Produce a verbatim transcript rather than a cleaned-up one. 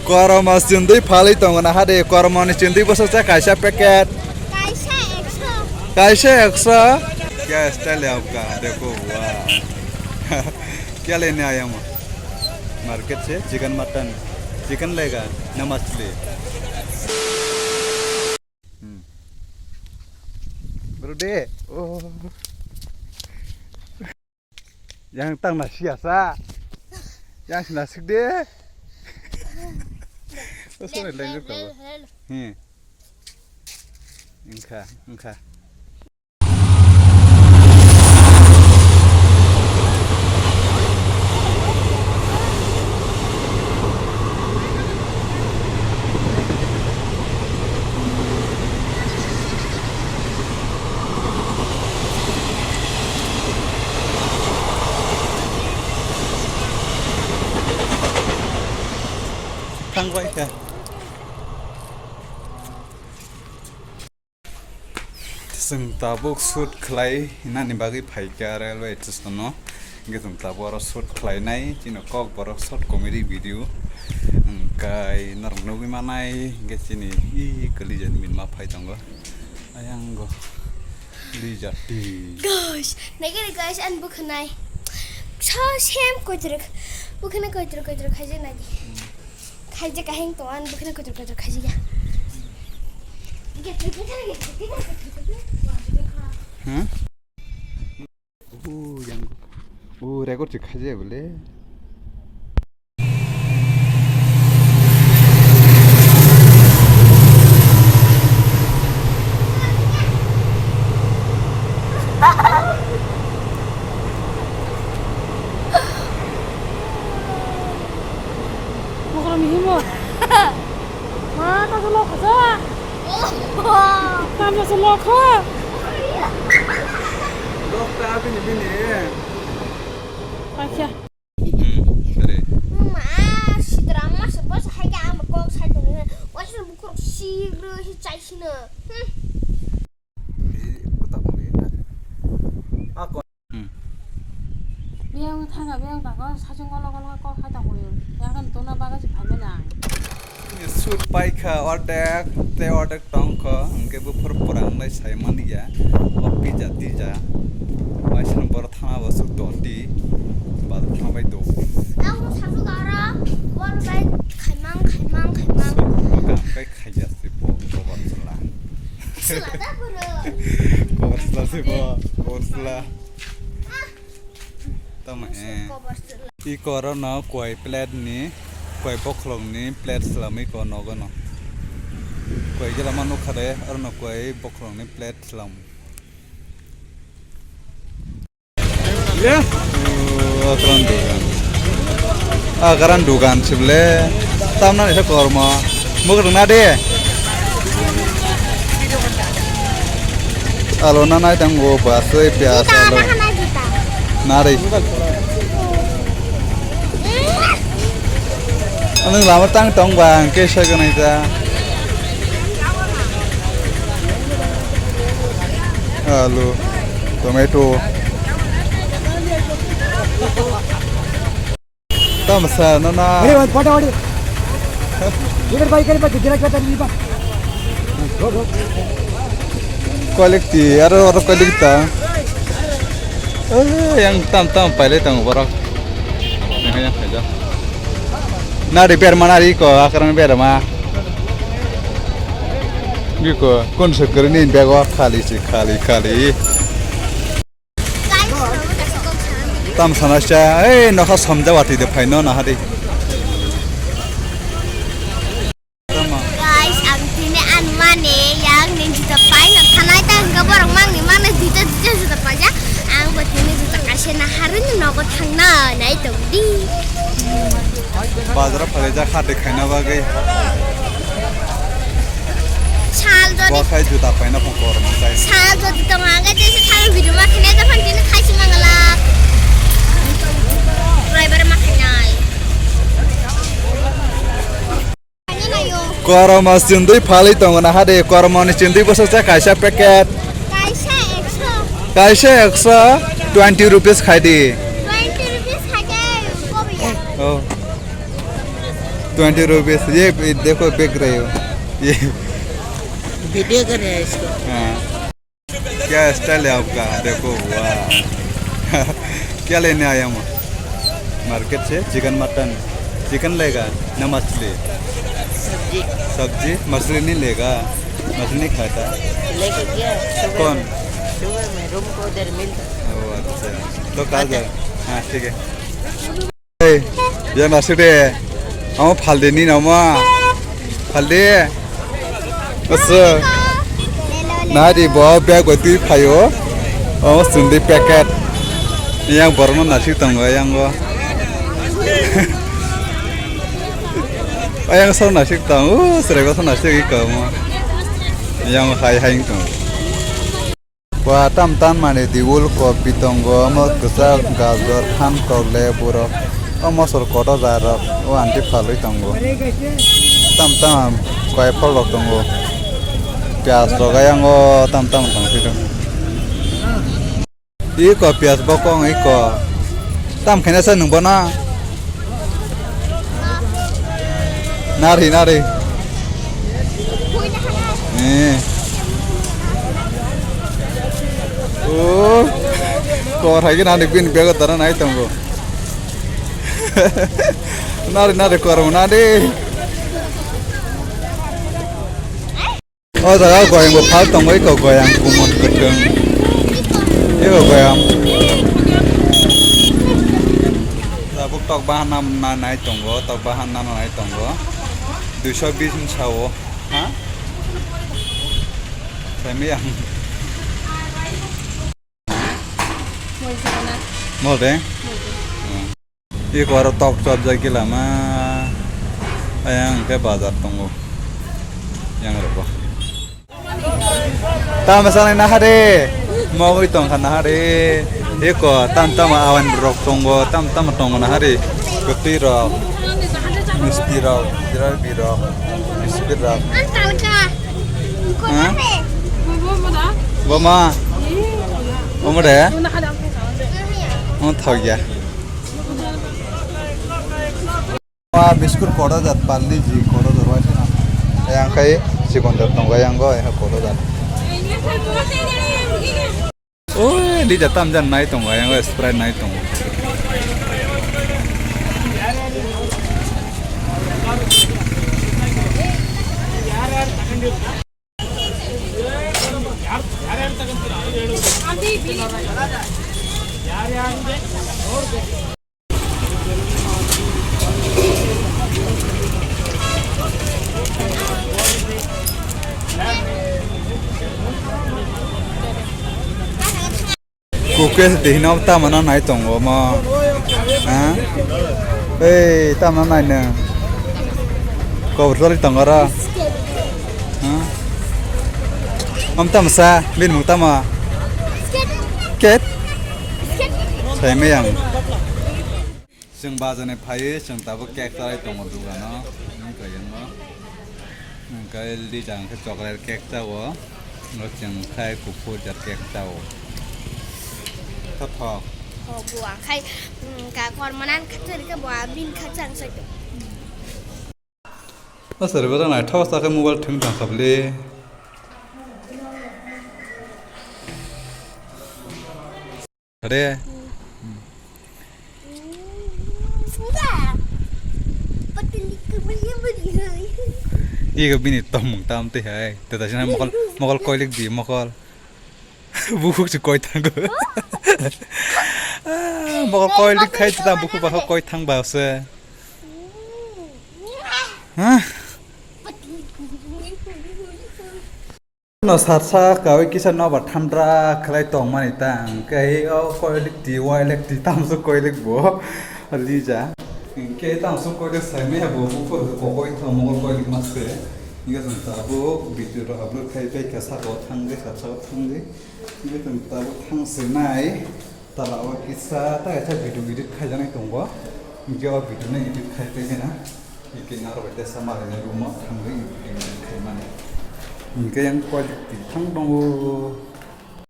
Kormo chwndwi phalwi tongo na hade, kormo ni chwndwi bwswk cha kaisa packet. Kaisa ekso. Kaisa ekso. Kya style hai aapka? Dekho, wow. Kya lene aaya hu? Market se chicken mutton. Chicken lega na machli? Hmm. Bro de. Oh. Yang tang na siya sa. Yang sina sik de. Oh, sorry, language ko. Hmm. Engkha, engkha. Thangbai kha. Chwng tabuk shoot khlai nani bagwi phaikha railway station o. Hwnkhe chwng tabuk oro shoot khlainai chini Kokborok short comedy video. Hwnkhe norok nugwi manai hwnkhe chini i kwlwijani minma phai tongo. Ayango kwlwijati. Guys, naikhe guys, ani bwkhwnai. So same koitrwk. Bwkhwnai koitrwk koitrwk khaijak naidi. Khaijak kaheng tong, ani bwkhwnai koitrwk koitrwk khaijak ya. Hmm? Oh, yang. Oh, record se khaijak bole. Mokrom himo. Ma, ta se lokha sa. Ta se lokha. Dokta bini bini. Acha. Hmm, sare. Ma, sitra ma se bos hai ga am kok sai to ne. Wa se bukur si bro si chai sino. Hmm. Biyang thanga biyang tako sachung golo golo kok hai tongwi. Yakan tuna bagasi phaimani ang. Shoot paikha ordek, tei ordek tongkha, hwnkhe buphuru pwrangnai saimani ya. O pija tija. Waisano borok thana bo suk doti. Bal thangbai do. Ang sachung aro, bor bai khaimang, khaimang, khaimang. Shoot bo kam kai khaija se bo, bo bor chwla. Chwla ta boro. Kobor chwla se bo, kobor chwla. Tamo, eh. Kobor chwla. Iko oro no koi plate ni, koi bokhorok ni plate swlamwi ko nogo no. Koi gila ma nukha de, oro no koi bokhorok ni plate swlam. Oh, akran dugan. Akran dugan sible. Tamna ni kormo. Muk rwna de. Alo na nai tang go ba soi pyas alo. Nari. Anung lama tang tong ba ang ke sa ganai ta. Alo. Tomato. Tamo sa, no, na. Ore, ore, pata, ore. Ore, bhai, kare, bhai, gira, gira, gira. Quality, aro, aro quality ta. Eh, yang tam, tam, paile tang borok. Yang, yang, yang. Nari berma nari ko, akrang berma. Biko, kun sekeri ni bego khali si, khali, khali. Tam sana cha, ei, nokha somja wati de phai no na hadi. Guys, ang tini anmani yang ning juta pai na thanai ta hingga borok mangni mangni juta juta juta paja. Ang bo tini juta kaisa na harini nogo thangna nai tong di. Bazar phalai jak hati khaina bagwi. Sal jodi Bo khai juta paina phone kor mo tai. Sal jodi tong age je se thang video ma khine da phan tini khai si mangala. Driver ma khainai. Kormo chwndwi phalwi tongo na hade, kormo ni chwndwi bwswk cha kaisa packet. Kaisa ekso. Kaisa ekso, twenty rupees khai di. Twenty rupees khai de, kobo ya. Oh. Twenty rupees, ये, ये देखो, बिक रहे हो ये। वीडियो कर रहे हैं इसको। हाँ। क्या स्टाइल है आपका? देखो, वाह। क्या लेने आया हूँ मार्केट से? Chicken, mutton. चिकन लेगा ना मछली? सब्जी। सब्जी? मछली नहीं लेगा? मछली नहीं खाता? लेके गया सुबह कौन? में। सुबह में रूम को उधर मिलता। ओ, अच्छा। तो कल जाओ। हाँ, ठीक है। Ei, yang nasik de. Amo phaldi ni namo. Phaldi. Aso. Nadi bo bag bai twi phaio. Amo sundi packet. Yang borno nasik tongo yang go. Ayang so nasik tong. Uh, srego so nasik iko mo. Yang hai hai tong. Wa tam tam mani diwul kopi tongo, omo kwchak, gajor, than kok, lebu rok, o mosor kotor rok, o aunty phalwi tongo. Tam tam koi phol rok tongo. Piyaj rok ayang o tam tam tong phiro. Iko piyaj bokong iko. Tam khaina sa nwng bono? Nari, nari. Eh. Oh. Kor hai ke nani bin bego dara nai tongo. Nari, nari, kor mo nari. O jaga goyang bo phal tongo, iko goyang kumon kwchwng. Iko goyang. Tabuk tok bahan nam na nai tongo, tok bahan nam na nai tongo. Duiso bis ni sao, ha? Sai miyang. Mol de? Iko aro tok chopjak gila ma. Ayang khe bazar tongo. Yang rogo. Tamo sanai nahare. Mogwi tongkha nahare. Iko tam tamo awan rok tongo, tam tamo tongo nahare. Kwtwi rok. Misti rok, jilabi rok, biscuit rok. Ha? Boma. Boma de? Omo thok ya. Ma biscuit kotor jat, Parle-G kotor jat, waisa na. Yang kai chikon jat tongo, yang go, yang kotor jat. Oi, di jat tam jan nai tongo, yang go Sprite nai tongo. Kukes dihino tamo no nai tongo mo. Ha? Ei, tamo no nai nung. Kobor choli tongo ro. Ha? Om tamo sa, bini mung tamo? Ket? Sai meyang. Chwng bazar ni phaiwi chwng tabuk cake chalai tongo dogano, wngkha yango. Hwnkhe Lija hwnkhe chocolate cake chao, hwnkhe chwng khai kuphur jat cake chao. Tho thok. Thok bo ang khai, mm, ka kormana khakchang khe bo a bini khakchang sai tong. O sari bo naithok sa khe mobile thwng thang kha bwle. Re. Ego bini tongmung tam twi hai. Teta sina mokol, mokol koilik di mokol. Bukhuk se koi thango. Ah, mokol koilik khai teta bukhuk ba koi thang ba se. Hah? No sarsa kawi kisa no ba thandra khlai tongmani ta, hwnkhe o koilik ti, wailik ti, tamsuk koilik bo Lija. Hwnkhe tamsuk koilik saimaya bo buphuru kokoi thangmokol koilik ma se. Hwnkhe chwng tabuk video rok upload khai pai kha, saka o thangwi, sarsa o thangwi. Hwnkhe chwng tabuk thang se nai. Tala o kisa ta kaisa video edit khaijaknai tongo. Hwnkhe o video no edit khai paikhe na. Hwnkhe naro bai teisa malai nai room o thangwi video edit khaimani. Hwnkhe yang quality thang tongo.